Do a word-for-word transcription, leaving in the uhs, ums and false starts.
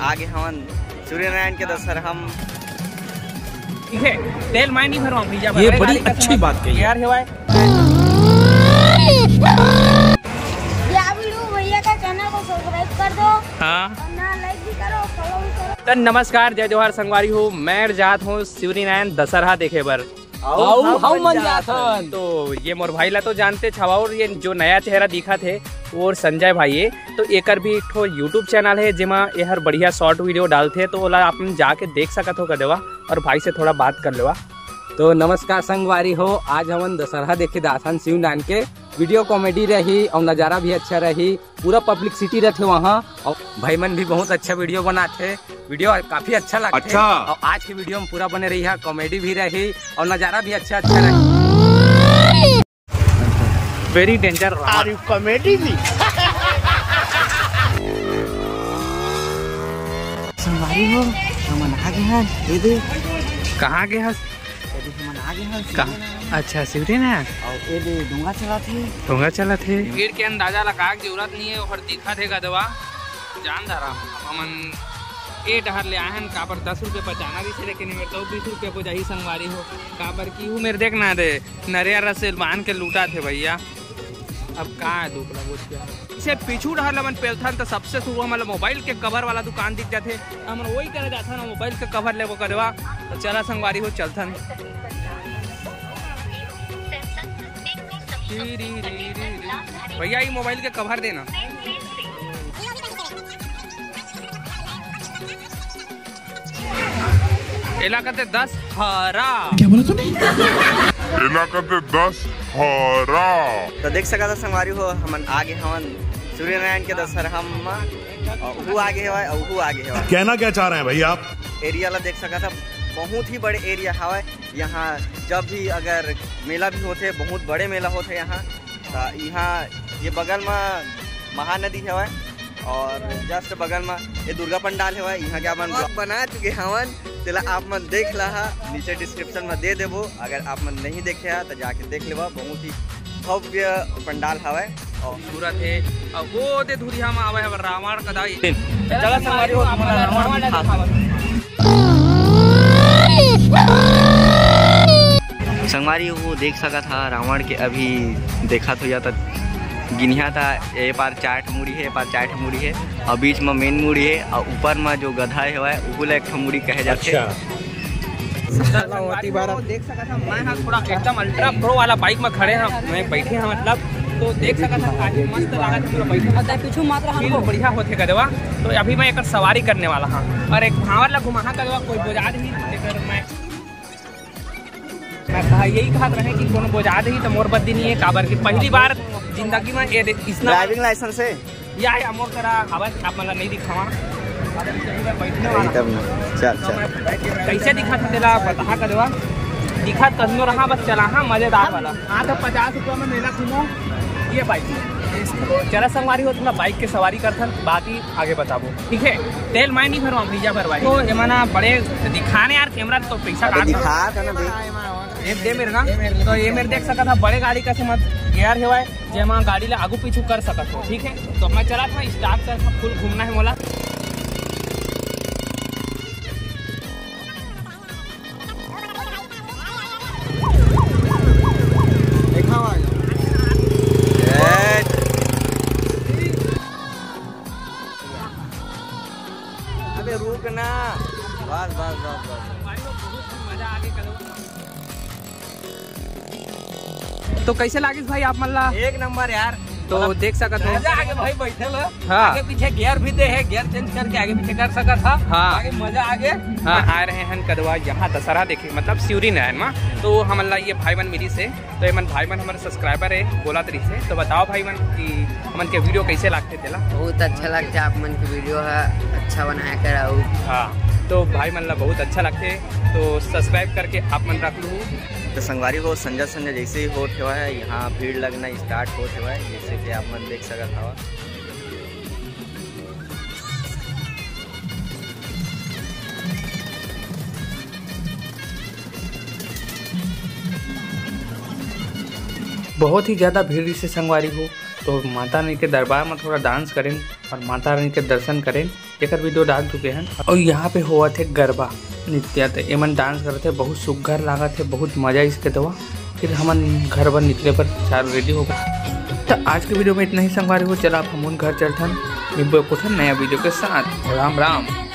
आगे हवन सूर्यनारायण के दशहरा म। ठीक है, तेल मैं नहीं भरवा भैया, ये बड़ी अच्छी बात कही। यार हेवाय। भैया का चैनल को सब्सक्राइब कर दो। हाँ। और ना लाइक भी करो, फॉलो भी करो। तो नमस्कार, जय जोहार संगवारी हो, मैं जात हूँ सूर्यनारायण दशहरा देखे बर। अउ हम मन जाथन। तो ये मोर भाई ला तो जानते छवा, और ये जो नया चेहरा दिखत हे वो संजय भाई हे। तो एकर भी एक ठो YouTube चैनल हे, जेमा एहर बढ़िया शॉर्ट वीडियो डालथे, तो ओला आप मन जाके देख सकत हो कदेवा, और भाई से थोड़ा बात कर लेवा। तो नमस्कार संगवारी हो, आज हमन दशहरा देखे दाथन शिव नान के। वीडियो कॉमेडी रही और नज़ारा भी अच्छा रही, पूरा पब्लिसिटी रहथे वहाँ। और भाई मन भी बहुत अच्छा वीडियो बनाथे, वीडियो काफी अच्छा लगथे। अच्छा। और आज के वीडियो में पूरा बने रही है, कॉमेडी भी रही और नज़ारा भी अच्छा अच्छा रही। Very danger। Are you comedy me? संगवारी हो, हमन आ गे हन। ये दे। कहाँ गे हस? ये दे, हमन आ गे हन। कहाँ? अच्छा, शिवरी ने। और ये दे, डोंगा चलाथे। डोंगा चलाथे। भीड़ के अंदाजा लगा के जरूरत नहीं है, ओहर दिखा देगा दवा। जान धरा हमन ए डहर ले आए हन, काबर दस रुपये बचाना रहिथे, लेकिन एमेर तो बीस रुपये हो जाही संगवारी हो, काबर कि वो मेर देख ना दे, नरियर रसेल बांध के लूटा थे भैया। अब का है दुख ला बोल के? इसे पीछू डहर ला मन पेलथन, तो सबसे शुरू हमन ला मोबाइल के कवर वाला दुकान दिख जाथे, हमन वही करे जाथन, मोबाइल के कवर लेबो करवा। तो चला संगवारी हो, चलथन। भैया, ये मोबाइल के कवर देना। एला कहते दस हरा। क्या बोला तूने? एला कहते दस हरा। तो देख सकत हो संगवारी हो, हमन आगे हवन सूर्यनारायण के दशहरा म, अउ उहू आगे हवय, अउ उहू आगे हवय। कहना क्या चाह रहे हैं भैया आप? एरिया ला देख सकत हो, बहुत ही बड़े एरिया हवय। यहाँ जब भी अगर मेला भी होथे, बहुत बड़े मेला होथे यहाँ, तो यहाँ ये बगल में महानदी हवय और जस्ट बगल में ये दुर्गा पंडाल हवय। यहाँ के अपन ब्लॉग बना चुके हवन, तेला आप मन देख लहा, नीचे डिस्क्रिप्शन में दे देबो। अगर आप मन नहीं देखे हा, तो जाके देख लेवा, बहुत ही भव्य पंडाल हवय। और सूरत हे, और वो दे धुरिया में आवे हवय रावण कदाई। चला संगवारी हो, तुम्हारा रावण दिखा। संगवारी हो, देख सकत हा रावण के अभी देखत हो या त गिनिहा त ए पार चार ठो मुड़ी हे, ए पार चार ठो मुड़ी हे, और बीच में मेन मुड़ी हे, और ऊपर में जो गधा हे हवय, उहू ला एक ठो मुड़ी कहे जाथे। अच्छा। संगवारी हो, देख सकत हा, मैं हा थोड़ा एकदम अल्ट्रा प्रो वाला बाइक में खड़े हा, मैं बैठे हा मतलब, तो देख सकत हा काफी मस्त लागत हे पूरा बाइक। और पीछू मात्र feel हमको बढ़िया होथे कदेवा। तो अभी मैं एकर सवारी करने वाला हा और एक भांवर ला घुमाहा कदेवा, कोई बोजा नहीं एकर मैं मैं कहा, यही कहत रहे कि कोनो बोजा देही त मोर बद्दी नहीं है, काबर कि पहली बार जिंदगी में ये दे-, इसना ड्राइविंग लाइसेंस है? या, या, मोर करा हवय, आप मन ला नहीं दिखावा। बैठने वाला। तब ना। चल, तो चल। मैं कैसे दिखा था तेला बता कर देवा। दिखा तन्नो रहा, बस चला, हाँ, मजेदार वाला। हाँ, तो पचास रुपया में मेला घूमो, ये बाइक। चला संगवारी हो, थोड़ा बाइक के सवारी करथन, बाकी आगे बताबो। ठीक है, तेल मैं नहीं भरवा, भैया भरवाई। तो ये मना बड़े दिखाने यार, कैमरा तो पैसा अबे काट दिखा था ना बे। एक दे मेरे ना, तो ये मेरे देख सकत हा, बड़े गाड़ी का समझ गियर हेवाय, जेमा गाड़ी ला आगू पीछू कर सकत हो। ठीक है, तो मैं चला था, स्टार्ट कर, फुल घूमना है मोला। देखा हुआ है। अबे रुक ना, बस, बस, बस, बस। तो कैसे लागिस भाई आप मन ला? एक नंबर यार। तो मतलब देख सकत हो। मजा आगे भाई, बैठे लो। हाँ। आगे पीछे गियर भी दे है, गियर चेंज करके आगे पीछे कर सकत हा। हाँ। आगे मजा आगे। हाँ, आए रहे हैं कदवा यहाँ दशहरा देखे, मतलब शिवरी नारायण मा। तो हमन ला ये भाई मन मिलिस हे, तो ये मन भाई मन हमारे सब्सक्राइबर है, बोला तरीके से। तो बताओ भाई मन कि हमन के वीडियो कैसे लागथे तेला? बहुत अच्छा लगता है आप मन के वीडियो है, अच्छा बनाया कर। हाँ, तो भाई मन ला बहुत अच्छा लगथे, तो सब्सक्राइब करके आप मन रख लू। तो संगवारी हो, संझा संझा जैसे ही होत हेवय, यहाँ भीड़ लगना स्टार्ट होत हेवय, जैसे कि आप मन देख सकत हवा। बहुत ही ज़्यादा भीड़ से संगवारी हो, तो माता रानी के दरबार में थोड़ा डांस करें। और माता रानी के दर्शन करेन, एकर वीडियो डाल चुके हैं। और यहाँ पे होवत हे गरबा नृत्य, तो एमन डांस करत हे, बहुत सुग्घर लागत हे, बहुत मजा इसके दवा। फिर हमन घर बर निकले बर चारों रेडी हो गए। तो आज के वीडियो में इतना ही संगवारी हो, चला अब हमन घर चलथन, मिलबो कुछ नया वीडियो के साथ। राम राम।